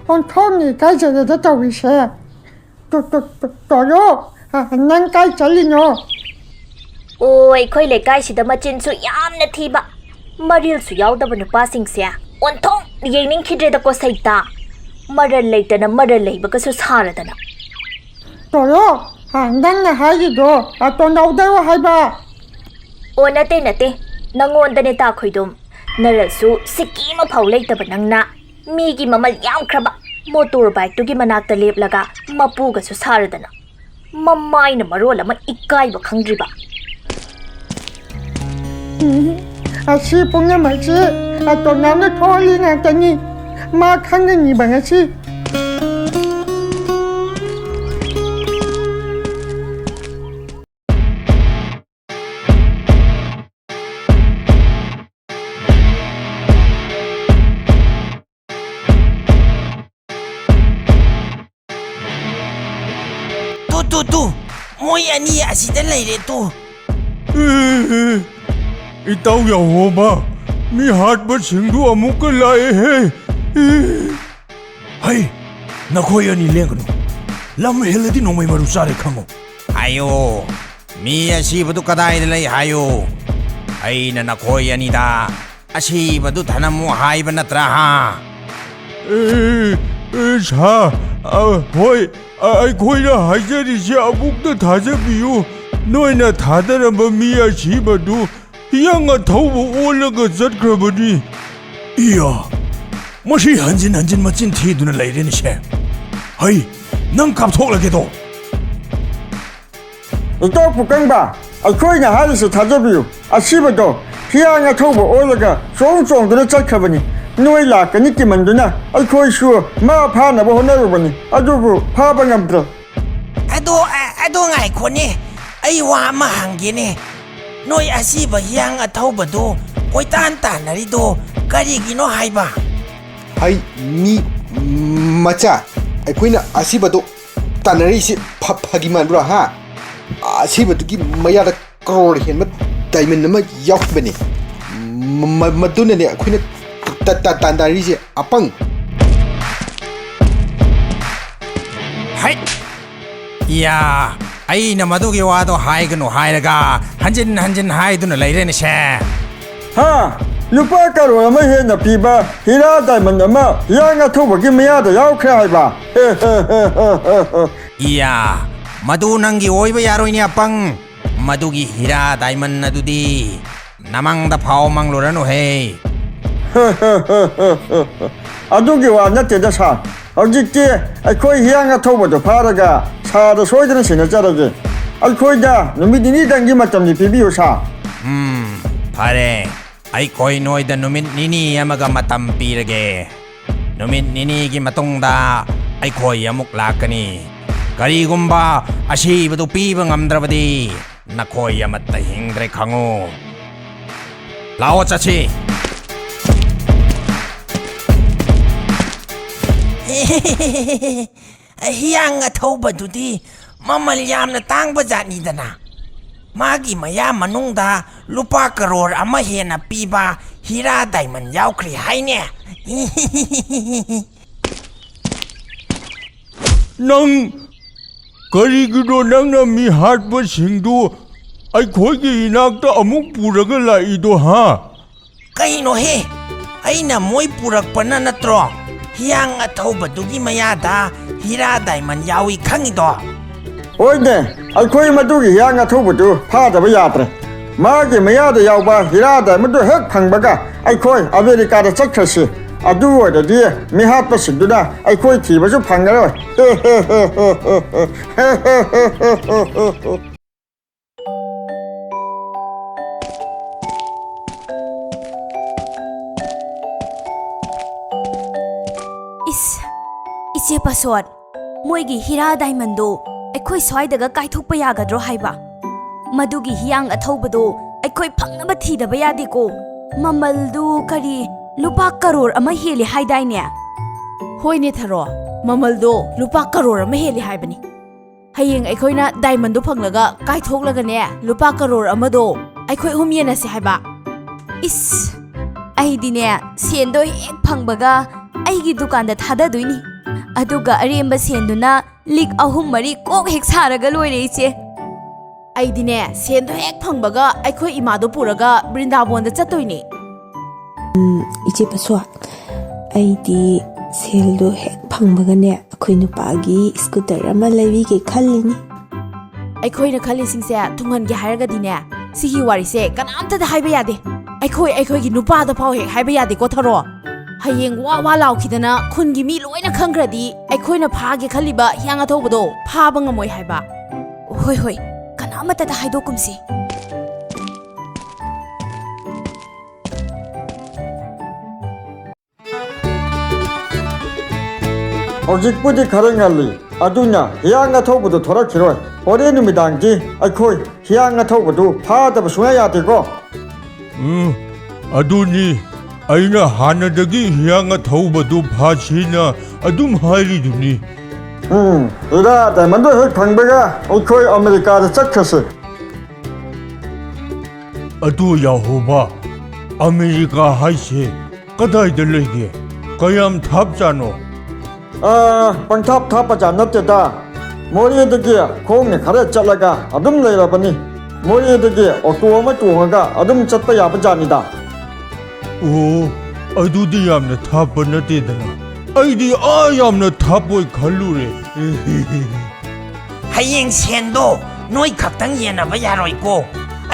ꯑꯣꯟꯊꯣꯛꯅ ꯏꯀꯥꯏꯖꯔꯦꯗ ꯇꯧꯔꯤꯁꯦ꯫ ꯇꯣ-, ꯇꯣ-, ꯇꯣ-, ꯇꯣꯔꯣ, ꯑ, ꯅꯪ ꯀꯥꯏ ꯆꯠꯂꯤꯅꯣ? ꯑꯣ, ꯑꯩꯈꯣꯏ ꯂꯩꯀꯥꯏꯁꯤꯗ ꯃꯆꯤꯟꯁꯨ ꯌꯥꯝꯅ ꯊꯤꯕ, ꯃꯔꯤꯜꯁꯨ ꯌꯥꯎꯗꯕ ꯅꯨꯄꯥꯁꯤꯡꯁꯦ ꯑꯣꯟꯊꯣꯛꯅ ꯌꯦꯡꯅꯤꯡꯈꯤꯗ꯭ꯔꯦꯗꯀꯣ ꯁꯩꯇꯥ꯫ ꯃꯔꯜ ꯂꯩꯇꯅ ꯃꯔꯜ ꯂꯩꯕꯒꯁꯨ ꯁꯥꯔꯗꯅ꯫ ꯇꯣꯔꯣ, ꯑ, ꯅꯪꯅ ꯍꯥꯏꯔꯤꯗꯣ, ꯑ, ꯇꯣꯟꯅꯧꯗꯔꯣ ꯍꯥꯏꯕ? ꯑꯣ, ꯅꯠꯇꯦ, ꯅꯠꯇꯦ, ꯅꯪꯉꯣꯟꯗꯅꯦ ꯇꯥ ꯈꯣꯏꯗꯨꯝ꯫ ꯅꯔꯜꯁꯨ ꯁꯤꯀꯤ ꯑꯃꯐꯥꯎ ꯂꯩꯇꯕ ꯅꯪꯅ ꯃꯤꯒꯤ ꯃꯃꯜ ꯌꯥꯝꯈ꯭ꯔꯕ ꯃꯣꯇꯣꯔ ꯕꯥꯏꯛꯇꯨꯒꯤ ꯃꯅꯥꯛꯇ ꯂꯦꯞꯂꯒ ꯃꯄꯨꯒꯁꯨ ꯁꯥꯔꯗꯅ꯫ ꯃꯃꯥꯏꯅ ꯃꯔꯣꯜ ꯑꯃ ꯏꯀꯥꯏꯕ ꯈꯪꯗ꯭ꯔꯤꯕ꯫ ꯎꯝ, ꯑꯁꯤ ꯄꯨꯝꯅꯃꯛꯁꯤ ꯑꯇꯣꯝꯅꯥꯎꯅ ꯊꯣꯛꯍꯜꯂꯤ ꯉꯥꯛꯇꯅꯤ꯫ ꯃꯥ ꯈꯪꯒꯅꯤꯕ ꯉꯁꯤ꯫ ꯇꯨ, ꯇꯨ, ꯇꯨ, ꯃꯣꯏ ꯑꯅꯤ ꯑꯁꯤꯗ ꯂꯩꯔꯦ ꯇꯨ꯫ ꯑꯦ, ꯑꯦ, ꯏꯇꯥꯎ ꯌꯥꯍꯣꯕ, ꯃꯤ ꯍꯥꯠꯄꯁꯤꯡꯗꯨ ꯑꯃꯨꯛꯀ ꯂꯥꯛꯑꯦꯍꯦ꯫ ꯑꯦ꯫ ꯍꯩ, ꯅꯈꯣꯏ ꯑꯅꯤ ꯂꯦꯡꯒꯅꯨ꯫ ꯂꯝ ꯍꯦꯜꯂꯗꯤ ꯅꯣꯡꯃꯩ ꯃꯔꯨ ꯆꯥꯔꯦ ꯈꯪꯉꯨ꯫ ꯍꯥꯏꯌꯨ, ꯃꯤ ꯑꯁꯤꯕꯗꯨ ꯀꯗꯥꯏꯗ ꯂꯩ ꯍꯥꯏꯌꯨ꯫ ꯑꯩꯅ ꯅꯈꯣꯏ ꯑꯅꯤꯗ ꯑꯁꯤꯕꯗꯨ ꯊꯅꯝꯃꯨ ꯍꯥꯏꯕ ꯅꯠꯇ꯭ꯔꯥ, ꯍꯥ? ꯑꯦ, ꯑꯦ, ꯁꯥ, ꯑ, ꯍꯣꯏ, ꯑ, ꯑꯩꯈꯣꯏꯅ ꯍꯥꯏꯖꯔꯤꯁꯦ ꯑꯃꯨꯛꯇ ꯊꯥꯖꯕꯤꯌꯨ꯫ ꯅꯣꯏꯅ ꯊꯥꯗꯔꯝꯕ ꯃꯤ ꯑꯁꯤꯕꯗꯨ ꯍꯤꯌꯥꯡ ꯑꯊꯧꯕ ꯑꯣꯜꯂꯒ ꯆꯠꯈ꯭ꯔꯕꯅꯤ꯫ ꯏꯌꯥ, ꯃꯁꯤ ꯍꯟꯖꯤꯟ ꯍꯟꯖꯤꯟ ꯃꯆꯤꯟ ꯊꯤꯗꯨꯅ ꯂꯩꯔꯦꯅꯦ ꯁꯦ꯫ ꯍꯩ, ꯅꯪ ꯀꯥꯞꯊꯣꯛꯂꯒꯦꯗꯣ꯫ ꯏꯇꯥꯎ ꯄꯨꯀꯪꯕ, ꯑꯩꯈꯣꯏꯅ ꯍꯥꯏꯔꯤꯁꯤ ꯊꯥꯖꯕꯤꯌꯨ꯫ ꯑꯁꯤꯕꯗꯣ ꯍꯤꯌꯥꯡ ꯑꯊꯧꯕ ꯑꯣꯜꯂꯒ ꯆꯣꯡ ꯆꯣꯡꯗꯨꯅ ꯆꯠꯈ꯭ꯔꯕꯅꯤ꯫ ꯅꯣꯏ ꯂꯥꯛꯀꯅꯤ ꯀꯤꯃꯟꯗꯨꯅ ꯑꯩꯈꯣꯏꯁꯨ ꯃꯥ ꯐꯥꯅꯕ ꯍꯣꯠꯅꯔꯨꯕꯅꯤ, ꯑꯗꯨꯕꯨ ꯐꯥꯕ ꯉꯝꯗ꯭ꯔꯦ꯫ ꯑꯗꯣ, ꯑ-, ꯑꯗꯣ ꯉꯥꯏꯈꯣꯅꯦ, ꯑꯩ ꯋꯥ ꯑꯃ ꯍꯪꯒꯦꯅꯦ꯫ ꯅꯣꯏ ꯑꯁꯤꯕ ꯍꯤꯌꯥꯡ ꯑꯊꯧꯕꯗꯣ ꯀꯣꯏꯇꯥꯟ ꯇꯥꯟꯅꯔꯤꯗꯣ ꯀꯔꯤꯒꯤꯅꯣ ꯍꯥꯏꯕ? ꯍꯩ, ꯃꯤ ꯃꯆꯥ, ꯑꯩꯈꯣꯏꯅ ꯑꯁꯤꯕꯗꯣ ꯇꯥꯟꯅꯔꯤꯁꯤ ꯐ-, ꯐꯥꯒꯤ ꯃꯥꯟꯕ꯭ꯔꯣ, ꯍꯥ? ꯑꯁꯤꯕꯗꯨꯒꯤ ꯃꯌꯥꯗ ꯀ꯭ꯔꯣꯔ ꯍꯦꯟꯕ ꯗꯥꯏꯃꯟ ꯑꯃ ꯌꯥꯎꯈꯤꯕꯅꯤ꯫ ꯃ-, ꯃ-, ꯃꯗꯨꯅꯅꯦ ꯑꯩꯈꯣꯏꯅ ꯇ-, ꯇ-, ꯇꯥꯟꯅꯔꯤꯁꯦ, ꯑꯄꯪ꯫ ꯍꯩꯠ! ꯏꯌꯥ! ꯑꯩꯅ ꯃꯗꯨꯒꯤ ꯋꯥꯗꯣ ꯍꯥꯏꯒꯅꯨ ꯍꯥꯏꯔꯒ ꯍꯟꯖꯤꯟ ꯍꯟꯖꯤꯟ ꯍꯥꯏꯗꯨꯅ ꯂꯩꯔꯦꯅꯦꯁꯦ꯫ ꯍꯥ? ꯂꯨꯄꯥ ꯀꯔꯣꯔ ꯑꯃ ꯍꯦꯟꯅ ꯄꯤꯕ ꯍꯤꯔꯥ ꯗꯥꯏꯃꯟ ꯑꯃ ꯍꯤꯌꯥꯡ ꯑꯊꯧꯕꯒꯤ ꯃꯌꯥꯗ ꯌꯥꯎꯈ꯭ꯔꯦ ꯍꯥꯏꯕ? ꯏꯌꯥ! ꯃꯗꯨ ꯅꯪꯒꯤ ꯑꯣꯏꯕ ꯌꯥꯔꯣꯏꯅꯦ, ꯑꯄꯪ꯫ ꯃꯗꯨꯒꯤ ꯍꯤꯔꯥ ꯗꯥꯏꯃꯟ ꯑꯗꯨꯗꯤ ꯅꯃꯪꯗ ꯐꯥꯎ ꯃꯪꯂꯨꯔꯅꯨꯍꯦ꯫ ꯑꯗꯨꯒꯤ ꯋꯥ ꯅꯠꯇꯦꯗ ꯁꯥꯔ꯫ ꯍꯧꯖꯤꯛꯇꯤ ꯑꯩꯈꯣꯏ ꯍꯤꯌꯥꯡ ꯑꯊꯧꯕꯗꯣ ꯐꯥꯔꯒ ꯁꯥꯔꯗ ꯁꯣꯏꯗꯅ ꯁꯤꯟꯅꯖꯔꯒꯦ꯫ ꯑꯩꯈꯣꯏꯗ ꯅꯨꯃꯤꯠ ꯅꯤꯅꯤꯗꯪꯒꯤ ꯃꯇꯝꯗꯤ ꯄꯤꯕꯤꯌꯨ ꯁꯥꯔ꯫ ꯎꯝ, ꯐꯔꯦ꯫ ꯑꯩꯈꯣꯏ ꯅꯣꯏꯗ ꯅꯨꯃꯤꯠ ꯅꯤꯅꯤ ꯑꯃꯒ ꯃꯇꯝ ꯄꯤꯔꯒꯦ꯫ ꯅꯨꯃꯤꯠ ꯅꯤꯅꯤꯒꯤ ꯃꯇꯨꯡꯗ ꯑꯩꯈꯣꯏ ꯑꯃꯨꯛ ꯂꯥꯛꯀꯅꯤ꯫ ꯀꯔꯤꯒꯨꯝꯕ ꯑꯁꯤꯕꯗꯨ ꯄꯤꯕ ꯉꯝꯗ꯭ꯔꯕꯗꯤ ꯅꯈꯣꯏ ꯑꯃꯠꯇ ꯍꯤꯡꯗ꯭ꯔꯦ ꯈꯪꯉꯨ꯫ ꯂꯥꯛꯑꯣ ꯆꯠꯁꯤ꯫ ꯍꯤꯌꯥꯡ ꯑꯊꯧꯕꯗꯨꯗꯤ ꯃꯃꯜ ꯌꯥꯝꯅ ꯇꯥꯡꯕ ꯖꯥꯠꯅꯤꯗꯅ꯫ ꯃꯥꯒꯤ ꯃꯌꯥ ꯃꯅꯨꯡꯗ ꯂꯨꯄꯥ ꯀꯔꯣꯔ ꯑꯃ ꯍꯦꯟꯅ ꯄꯤꯕ ꯍꯤꯔꯥ ꯗꯥꯏꯃꯟ ꯌꯥꯎꯈ꯭ꯔꯦ ꯍꯥꯏꯅꯦ꯫ ꯅꯪ ꯀꯔꯤꯒꯤꯅꯣ ꯅꯪꯅ ꯃꯤ ꯍꯥꯠꯄꯁꯤꯡꯗꯨ ꯑꯩꯈꯣꯏꯒꯤ ꯏꯅꯥꯛꯇ ꯑꯃꯨꯛ ꯄꯨꯔꯒ ꯂꯥꯛꯏꯗꯣ, ꯍꯥ? ꯀꯩꯅꯣꯍꯦ? ꯑꯩꯅ ꯃꯣꯏ ꯄꯨꯔꯛꯄꯅ ꯅꯠꯇ꯭ꯔꯣ ꯍꯤꯌꯥꯡ ꯑꯊꯧꯕꯗꯨꯒꯤ ꯃꯌꯥꯗ ꯍꯤꯔꯥ ꯗꯥꯏꯃꯟ ꯌꯥꯎꯏ ꯈꯪꯉꯤꯗꯣ? ꯍꯣꯏꯅꯦ, ꯑꯩꯈꯣꯏ ꯃꯗꯨꯒꯤ ꯍꯤꯌꯥꯡ ꯑꯊꯧꯕꯗꯨ ꯐꯥꯗꯕ ꯌꯥꯗ꯭ꯔꯦ꯫ ꯃꯥꯒꯤ ꯃꯌꯥꯗ ꯌꯥꯎꯕ ꯍꯤꯔꯥ ꯗꯥꯏꯃꯟꯗꯨ ꯍꯦꯛ ꯐꯪꯕꯒ ꯑꯩꯈꯣꯏ ꯑꯃꯦꯔꯤꯀꯥꯗ ꯆꯠꯈ꯭ꯔꯁꯤ꯫ ꯑꯗꯨ ꯑꯣꯏꯔꯗꯤ ꯃꯤꯍꯥꯠꯄꯁꯤꯡꯗꯨꯅ ꯑꯩꯈꯣꯏ ꯊꯤꯕꯁꯨ ꯐꯪꯉꯔꯣꯏ꯫ ꯏꯁ, ꯏꯆꯦ ꯄꯥꯁꯣꯠ, ꯃꯣꯏꯒꯤ ꯍꯤꯔꯥ ꯗꯥꯏꯃꯟꯗꯣ ꯑꯩꯈꯣꯏ ꯁ꯭ꯋꯥꯏꯗꯒ ꯀꯥꯏꯊꯣꯛꯄ ꯌꯥꯒꯗ꯭ꯔꯣ ꯍꯥꯏꯕ? ꯃꯗꯨꯒꯤ ꯍꯤꯌꯥꯡ ꯑꯊꯧꯕꯗꯣ ꯑꯩꯈꯣꯏ ꯐꯪꯅꯕ ꯊꯤꯗꯕ ꯌꯥꯗꯦꯀꯣ꯫ ꯃꯃꯜꯗꯨ ꯀꯔꯤ, ꯂꯨꯄꯥ ꯀꯔꯣꯔ ꯑꯃ ꯍꯦꯜꯂꯦ ꯍꯥꯏꯗꯥꯏꯅꯦ? ꯍꯣꯏꯅꯦ ꯊꯔꯣ, ꯃꯃꯜꯗꯣ ꯂꯨꯄꯥ ꯀꯔꯣꯔ ꯑꯃ ꯍꯦꯜꯂꯦ ꯍꯥꯏꯕꯅꯤ꯫ ꯍꯌꯦꯡ ꯑꯩꯈꯣꯏꯅ ꯗꯥꯏꯃꯟꯗꯣ ꯐꯪꯂꯒ ꯀꯥꯏꯊꯣꯛꯂꯒꯅꯦ, ꯂꯨꯄꯥ ꯀꯔꯣꯔ ꯑꯃꯗꯣ ꯑꯩꯈꯣꯏ ꯑꯍꯨꯝ ꯌꯦꯟꯅꯁꯦ ꯍꯥꯏꯕ꯫ ꯏꯁ, ꯑꯩꯗꯤꯅꯦ, ꯁꯦꯟꯗꯣ ꯍꯦꯛ ꯐꯪꯕꯒ ꯑꯩꯒꯤ ꯗꯨꯀꯥꯟꯗ ꯊꯥꯗꯗꯣꯏꯅꯤ꯫ ꯑꯗꯨꯒ ꯑꯔꯦꯝꯕ ꯁꯦꯟꯗꯨꯅ ꯂꯤꯛ ꯑꯍꯨꯝ ꯃꯔꯤ ꯀꯣꯛ ꯍꯦꯛ ꯁꯥꯔꯒ ꯂꯣꯏꯔꯦ, ꯏꯆꯦ꯫ ꯑꯩꯗꯤꯅꯦ, ꯁꯦꯟꯗꯣ ꯍꯦꯛ ꯐꯪꯕꯒ ꯑꯩꯈꯣꯏ ꯏꯃꯥꯗꯣ ꯄꯨꯔꯒ ꯕ꯭ꯔꯤꯟꯗꯥꯕꯣꯟꯗ ꯆꯠꯇꯣꯏꯅꯦ꯫ ꯏꯆꯦ ꯄꯁꯣ, ꯑꯩꯗꯤ ꯁꯦꯜꯗꯣ ꯍꯦꯛ ꯐꯪꯕꯒꯅꯦ, ꯑꯩꯈꯣꯏ ꯅꯨꯄꯥꯒꯤ ꯁ꯭ꯀꯨꯇꯔ ꯑꯃ ꯂꯩꯕꯤꯒꯦ ꯈꯜꯂꯤꯅꯤ꯫ ꯑꯩꯈꯣꯏꯅ ꯈꯜꯂꯤꯁꯤꯡꯁꯦ ꯊꯨꯡꯍꯟꯒꯦ ꯍꯥꯏꯔꯒꯗꯤꯅꯦ, ꯁꯤꯒꯤ ꯋꯥꯔꯤꯁꯦ ꯀꯅꯥꯝꯇꯗ ꯍꯥꯏꯕ ꯌꯥꯗꯦ꯫ ꯑꯩꯈꯣꯏ ꯑꯩꯈꯣꯏꯒꯤ ꯅꯨꯄꯥꯗ ꯐꯥꯎ ꯍꯦꯛ ꯍꯥꯏꯕ ꯌꯥꯗꯦꯀꯣ, ꯊꯔꯣ꯫ ꯍꯌꯦꯡ ꯋꯥ ꯋꯥ ꯂꯥꯎꯈꯤꯗꯅ ꯈꯨꯟꯒꯤ ꯃꯤ ꯂꯣꯏꯅ ꯈꯪꯈ꯭ꯔꯗꯤ, ꯑꯩꯈꯣꯏꯅ ꯐꯥꯒꯦ ꯈꯜꯂꯤꯕ ꯍꯤꯌꯥꯡ ꯑꯊꯧꯕꯗꯣ ꯐꯥꯕ ꯉꯝꯃꯣꯏ ꯍꯥꯏꯕ꯫ ꯍꯣꯏ, ꯍꯣꯏ, ꯀꯅꯥꯃꯠꯇꯗ ꯍꯥꯏꯗꯣꯛꯀꯨꯝꯁꯤ꯫ ꯍꯧꯖꯤꯛꯄꯨꯗꯤ ꯈꯔ ꯉꯜꯂꯤ, ꯑꯗꯨꯅ ꯍꯤꯌꯥꯡ ꯑꯊꯧꯕꯗꯨ ꯊꯣꯔꯛꯈꯤꯔꯣꯏ꯫ ꯍꯣꯔꯦꯟ ꯅꯨꯃꯤꯗꯥꯡꯗꯤ ꯑꯩꯈꯣꯏ ꯍꯤꯌꯥꯡ ꯑꯊꯧꯕꯗꯨ ꯐꯥꯗꯕ ꯁꯨꯡꯌꯥ ꯌꯥꯗꯦꯀꯣ꯫ ꯎꯝ, ꯑꯗꯨꯅꯤ꯫ ꯑꯩꯅ ꯍꯥꯟꯅꯗꯒꯤ ꯍꯤꯌꯥꯡ ꯑꯊꯧꯕꯗꯨ ꯐꯥꯁꯤꯅ ꯑꯗꯨꯝ ꯍꯥꯏꯔꯤꯗꯨꯅꯤ꯫ ꯎꯝ, ꯍꯤꯔꯥ ꯗꯥꯏꯃꯟꯗꯣ ꯍꯦꯛ ꯐꯪꯕꯒ ꯑꯩꯈꯣꯏ ꯑꯃꯦꯔꯤꯀꯥꯗ ꯆꯠꯈ꯭ꯔꯁꯤ꯫ ꯑꯗꯨ ꯌꯥꯍꯣꯕ, ꯑꯃꯦꯔꯤꯀꯥ ꯍꯥꯏꯁꯦ ꯀꯗꯥꯏꯗ ꯂꯩꯒꯦ? ꯀꯌꯥꯝ ꯊꯥꯞꯆꯥꯅꯣ? ꯑꯥ, ꯄꯪꯊꯥꯞ ꯊꯥꯞꯄꯖꯥꯠ ꯅꯠꯇꯦꯗ꯫ ꯃꯣꯔꯦꯗꯒꯤ ꯈꯣꯡꯅ ꯈꯔ ꯆꯠꯂꯒ ꯑꯗꯨꯝ ꯂꯩꯔꯕꯅꯤ꯫ ꯃꯣꯔꯦꯗꯒꯤ ꯑꯣꯇꯣ ꯑꯃ ꯇꯣꯡꯉꯒ ꯑꯗꯨꯝ ꯆꯠꯄ ꯌꯥꯕ ꯖꯥꯠꯅꯤꯗ꯫ ꯑꯣ, ꯑꯗꯨꯗꯤ ꯌꯥꯝꯅ ꯊꯥꯞꯄ ꯅꯠꯇꯦꯗꯅ꯫ ꯑꯩꯗꯤ ꯑꯥ ꯌꯥꯝꯅ ꯊꯥꯞꯄꯣꯏ ꯈꯜꯂꯨꯔꯦ꯫ ꯍꯌꯦꯡ ꯁꯦꯟꯗꯣ ꯅꯣꯏ ꯈꯛꯇꯪ ꯌꯦꯟꯅꯕ ꯌꯥꯔꯣꯏꯀꯣ꯫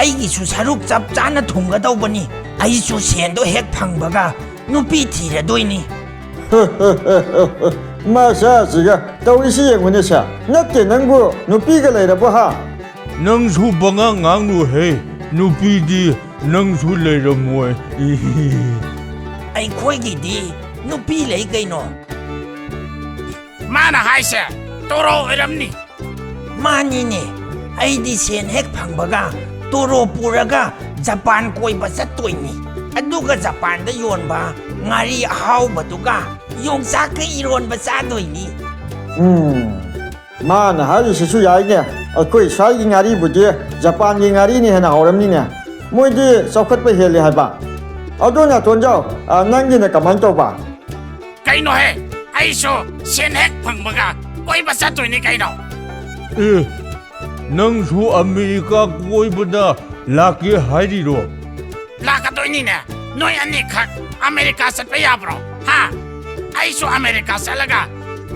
ꯑꯩꯒꯤꯁꯨ ꯁꯔꯨꯛ ꯆꯞ ꯆꯥꯅ ꯊꯨꯡꯒꯗꯧꯕꯅꯤ꯫ ꯑꯩꯁꯨ ꯁꯦꯟꯗꯣ ꯍꯦꯛ ꯐꯪꯕꯒ ꯅꯨꯄꯤ ꯊꯤꯔꯗꯣꯏꯅꯤ꯫ ꯃꯁꯥꯁꯤꯒ ꯇꯧꯔꯤꯁꯤ ꯌꯦꯡꯉꯨꯅꯦ ꯁꯦ꯫ ꯅꯠꯇꯦ, ꯅꯪꯕꯨ ꯅꯨꯄꯤꯒ ꯂꯩꯔꯕꯣ ꯍꯥ? ꯅꯪꯁꯨ ꯄꯉꯥꯡ ꯉꯥꯡꯅꯨꯍꯦ꯫ ꯅꯨꯄꯤꯗꯤ ꯅꯪꯁꯨ ꯂꯩꯔꯝꯃꯣꯏ꯫ ꯑꯩꯈꯣꯏꯒꯤꯗꯤ ꯅꯨꯄꯤ ꯂꯩ ꯀꯩꯅꯣ꯫ ꯃꯥꯅ ꯍꯥꯏꯁꯦ ꯇꯣꯔꯣ ꯑꯣꯏꯔꯝꯅꯤ꯫ ꯃꯥꯅꯤꯅꯦ, ꯑꯩꯗꯤ ꯁꯦꯟ ꯍꯦꯛ ꯐꯪꯕꯒ ꯇꯣꯔꯣ ꯄꯨꯔꯒ ꯖꯄꯥꯟ ꯀꯣꯏꯕ ꯆꯠꯇꯣꯏꯅꯤ꯫ ꯑꯗꯨꯒ ꯖꯄꯥꯟꯗ ꯌꯣꯟꯕ ꯉꯥꯔꯤ ꯑꯍꯥꯎꯕꯗꯨꯒ ꯌꯣꯡꯆꯥꯛꯀ ꯏꯔꯣꯟꯕ ꯆꯥꯗꯣꯏꯅꯤ꯫ ꯎꯝ, ꯃꯥꯅ ꯍꯥꯏꯔꯤꯁꯤꯁꯨ ꯌꯥꯏꯅꯦ꯫ ꯑꯩꯈꯣꯏ ꯁ꯭ꯋꯥꯏꯒꯤ ꯉꯥꯔꯤꯕꯨꯗꯤ ꯖꯄꯥꯟꯒꯤ ꯉꯥꯔꯤꯅ ꯍꯦꯟꯅ ꯍꯥꯎꯔꯝꯅꯤꯅꯦ꯫ ꯃꯣꯏꯗꯤ ꯆꯥꯎꯈꯠꯄ ꯍꯦꯜꯂꯤ ꯍꯥꯏꯕ꯫ ꯑꯗꯨ ꯅꯥꯇꯣꯟꯖꯥꯎ, ꯑ, ꯅꯪꯒꯤꯅ ꯀꯃꯥꯏꯅ ꯇꯧꯕ? ꯀꯩꯅꯣꯍꯦ, ꯑꯩꯁꯨ ꯁꯦꯟ ꯍꯦꯛ ꯐꯪꯕꯒ ꯀꯣꯏꯕ ꯆꯠꯇꯣꯏꯅꯤ ꯀꯩꯅꯣ꯫ ꯑꯦ, ꯅꯪꯁꯨ ꯑꯃꯦꯔꯤꯀꯥ ꯀꯣꯏꯕꯗ ꯂꯥꯛꯀꯦ ꯍꯥꯏꯔꯤꯔꯣ? ꯂꯥꯛꯀꯗꯣꯏꯅꯤꯅꯦ꯫ ꯅꯣꯏ ꯑꯅꯤꯈꯛ ꯑꯃꯦꯔꯤꯀꯥ ꯆꯠꯄ ꯌꯥꯕ꯭ꯔꯣ? ꯍꯥ? ꯑꯩꯁꯨ ꯑꯃꯦꯔꯤꯀꯥ ꯆꯠꯂꯒ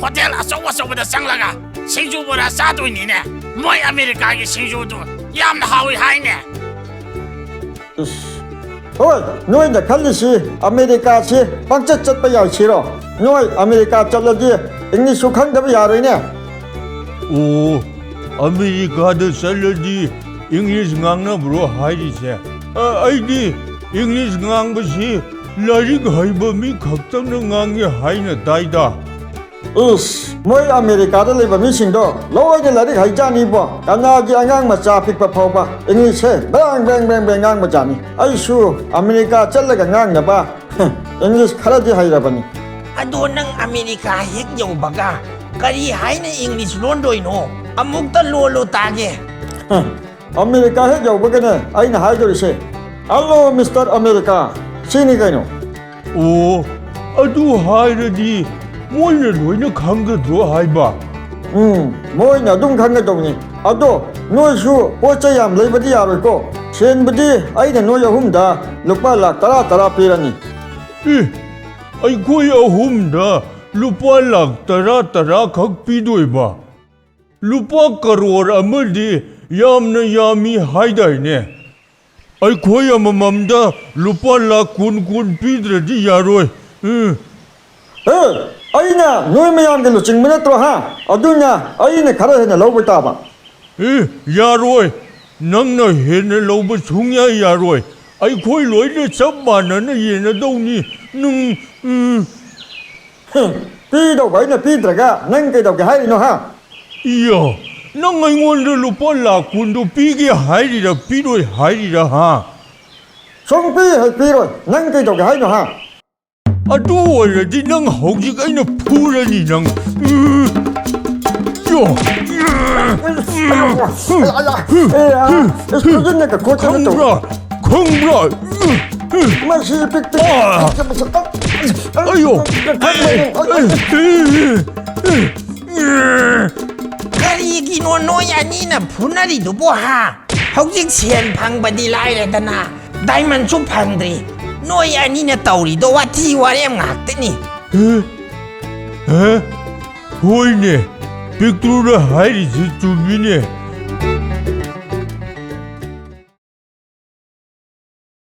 ꯍꯣꯇꯦꯜ ꯑꯆꯧ ꯑꯆꯧꯕꯗ ꯆꯪꯂꯒ ꯁꯤꯡꯖꯨ ꯕꯣꯔꯥ ꯆꯥꯗꯣꯏꯅꯤꯅꯦ꯫ ꯃꯣꯏ ꯑꯃꯦꯔꯤꯀꯥꯒꯤ ꯁꯤꯡꯖꯨꯗꯨ ꯌꯥꯝꯅ ꯍꯥꯎꯏ ꯍꯥꯏꯅꯦ꯫ ꯏꯁ, ꯍꯣꯏ, ꯅꯣꯏꯅ ꯈꯜꯂꯤꯁꯤ ꯑꯃꯦꯔꯤꯀꯥꯁꯤ ꯄꯪꯆꯠ ꯆꯠꯄ ꯌꯥꯏ ꯁꯤꯔꯣ? ꯅꯣꯏ ꯑꯃꯦꯔꯤꯀꯥ ꯆꯠꯂꯗꯤ ꯏꯪꯂꯤꯁꯁꯨ ꯈꯪꯗꯕ ꯌꯥꯔꯣꯏꯅꯦ꯫ ꯑꯣ, ꯑꯃꯦꯔꯤꯀꯥꯗ ꯆꯠꯂꯗꯤ ꯏꯪꯂꯤꯁ ꯉꯥꯡꯅꯕ꯭ꯔꯣ ꯍꯥꯏꯔꯤꯁꯦ? ꯑ, ꯑꯩꯗꯤ ꯏꯪꯂꯤꯁ ꯉꯥꯡꯕꯁꯤ ꯂꯥꯏꯔꯤꯛ ꯍꯩꯕ ꯃꯤ ꯈꯛꯇꯪꯅ ꯉꯥꯡꯉꯤ ꯍꯥꯏꯅ ꯇꯥꯏꯗ꯫ ꯏꯁ, ꯃꯣꯏ ꯑꯃꯦꯔꯤꯀꯥꯗ ꯂꯩꯕ ꯃꯤꯁꯤꯡꯗꯣ ꯂꯣꯏꯅ ꯂꯥꯏꯔꯤꯛ ꯍꯩꯖꯥꯅꯤꯕꯣ꯫ ꯀꯅꯥꯒꯤ ꯑꯉꯥꯡ ꯃꯆꯥ ꯑꯄꯤꯛꯄ ꯐꯥꯎꯕ ꯏꯪꯂꯤꯁꯁꯦ ꯕ꯭ꯔꯦꯡ ꯕ꯭ꯔꯦꯡ ꯕ꯭ꯔꯦꯡ ꯕ꯭ꯔꯦꯡ ꯉꯥꯡꯕꯖꯥꯠꯅꯤ꯫ ꯑꯩꯁꯨ ꯑꯃꯦꯔꯤꯀꯥ ꯆꯠꯂꯒ ꯉꯥꯡꯅꯕ ꯏꯪꯂꯤꯁ ꯈꯔꯗꯤ ꯍꯩꯔꯕꯅꯤ꯫ ꯑꯗꯣ ꯅꯪ ꯑꯃꯦꯔꯤꯀꯥ ꯍꯦꯛ ꯌꯧꯕꯒ ꯀꯔꯤ ꯍꯥꯏꯅ ꯏꯪꯂꯤꯁ ꯂꯣꯟꯗꯣꯏꯅꯣ? ꯑꯃꯨꯛꯇ ꯂꯣꯜꯂꯣ ꯇꯥꯒꯦ꯫ ꯑꯃꯦꯔꯤꯀꯥ ꯍꯦꯛ ꯌꯧꯕꯒꯅꯦ ꯑꯩꯅ ꯍꯥꯏꯗꯣꯔꯤꯁꯦ, "Hello, Mister America" ꯁꯤꯅꯤ ꯀꯩꯅꯣ꯫ ꯑꯣ, ꯑꯗꯨ ꯍꯥꯏꯔꯗꯤ ꯃꯣꯏꯅ ꯂꯣꯏꯅ ꯈꯪꯒꯗ꯭ꯔꯣ ꯍꯥꯏꯕ? ꯎꯝ, ꯃꯣꯏꯅ ꯑꯗꯨꯝ ꯈꯪꯒꯗꯧꯅꯤ꯫ ꯑꯗꯣ ꯅꯣꯏꯁꯨ ꯄꯣꯠ ꯆꯩ ꯌꯥꯝ ꯂꯩꯕꯗꯤ ꯌꯥꯔꯣꯏꯀꯣ꯫ ꯁꯦꯟꯕꯨꯗꯤ ꯑꯩꯅ ꯅꯣꯏ ꯑꯍꯨꯝꯗ ꯂꯨꯄꯥ ꯂꯥꯈ ꯇꯔꯥ ꯇꯔꯥ ꯄꯤꯔꯅꯤ꯫ ꯑꯦ, ꯑꯩꯈꯣꯏ ꯑꯍꯨꯝꯗ ꯂꯨꯄꯥ ꯂꯥꯈ ꯇꯔꯥ ꯇꯔꯥ ꯈꯛ ꯄꯤꯗꯣꯏꯕ? ꯂꯨꯄꯥ ꯀꯔꯣꯔ ꯑꯃꯗꯤ ꯌꯥꯝꯅ ꯌꯥꯝꯃꯤ ꯍꯥꯏꯗꯥꯏꯅꯦ? ꯑꯩꯈꯣꯏ ꯑꯃꯃꯝꯗ ꯂꯨꯄꯥ ꯂꯥꯈ ꯀꯨꯟ ꯀꯨꯟ ꯄꯤꯗ꯭ꯔꯗꯤ ꯌꯥꯔꯣꯏ꯫ ꯎꯝ꯫ ꯑꯦ, ꯑꯩꯅ ꯅꯣꯏ ꯃꯌꯥꯝꯒꯤ ꯂꯨꯆꯤꯡꯕ ꯅꯠꯇ꯭ꯔꯣ, ꯍꯥ? ꯑꯗꯨꯅ ꯑꯩꯅ ꯈꯔ ꯍꯦꯟꯅ ꯂꯧꯕ ꯇꯥꯕ꯫ ꯑꯦ, ꯌꯥꯔꯣꯏ꯫ ꯅꯪꯅ ꯍꯦꯟꯅ ꯂꯧꯕ ꯁꯨꯡꯌꯥ ꯌꯥꯔꯣꯏ꯫ ꯑꯩꯈꯣꯏ ꯂꯣꯏꯅ ꯆꯞ ꯃꯥꯟꯅꯅ ꯌꯦꯟꯅꯗꯧꯅꯤ꯫ ꯅꯪ, ꯎꯝ꯫ ꯍꯝ, ꯄꯤꯗꯧꯕ ꯑꯩꯅ ꯄꯤꯗ꯭ꯔꯒ ꯅꯪ ꯀꯩꯗꯧꯒꯦ ꯍꯥꯏꯔꯤꯅꯣ, ꯍꯥ? ꯏꯌꯥ, ꯅꯪ ꯑꯩꯉꯣꯟꯗ ꯂꯨꯄꯥ ꯂꯥꯈ ꯀꯨꯟꯗꯣ ꯄꯤꯒꯦ ꯍꯥꯏꯔꯤꯔꯥ, ꯄꯤꯔꯣꯏ ꯍꯥꯏꯔꯤꯔꯥ, ꯍꯥ? ꯁꯨꯡꯄꯤ ꯍꯦꯛ ꯄꯤꯔꯣꯏ꯫ ꯅꯪ ꯀꯩꯗꯧꯒꯦ ꯍꯥꯏꯅꯣ, ꯍꯥ? ꯑꯗꯨ ꯑꯣꯏꯔꯗꯤ ꯅꯪ ꯍꯧꯖꯤꯛ ꯑꯩꯅ ꯐꯨꯔꯅꯤ ꯅꯪ꯫ ꯎꯝ꯫ ꯌꯣ꯫ ꯑꯌꯥ, ꯑꯌꯥ, ꯑꯦ, ꯑꯌꯥ, ꯑꯦ, ꯈꯨꯖꯤꯟꯅꯒ ꯈꯣꯠꯇꯅ ꯇꯧ꯫ ꯈꯪꯕ꯭ꯔꯥ? ꯈꯪꯕ꯭ꯔꯥ? ꯃꯁꯤ ꯄꯤꯛ ꯄꯤꯛ ꯑꯥ! ꯑꯌꯣ! ꯈꯪꯕꯅꯦ꯫ ꯑꯦ, ꯑꯦ, ꯑꯦ, ꯑꯦ꯫ ꯎꯝ, ꯀꯔꯤꯒꯤꯅꯣ ꯅꯣꯏ ꯑꯅꯤꯅ ꯐꯨꯅꯔꯤꯗꯨꯕꯣ, ꯍꯥ? ꯍꯧꯖꯤꯛ ꯁꯦꯟ ꯐꯪꯕꯗꯤ ꯂꯥꯏꯔꯗꯅ, ꯗꯥꯏꯃꯟꯁꯨ ꯐꯪꯗ꯭ꯔꯤ꯫ ꯅꯣꯏ ꯑꯅꯤꯅ ꯇꯧꯔꯤꯗꯣ ꯋꯥꯊꯤ ꯋꯥꯔꯦꯝ ꯉꯥꯛꯇꯅꯤ꯫ ꯍꯦ? ꯍꯦ? ꯍꯣꯏꯅꯦ, ꯄꯤꯛꯇ꯭ꯔꯨꯅ ꯍꯥꯏꯔꯤꯁꯤ ꯆꯨꯝꯃꯤꯅꯦ꯫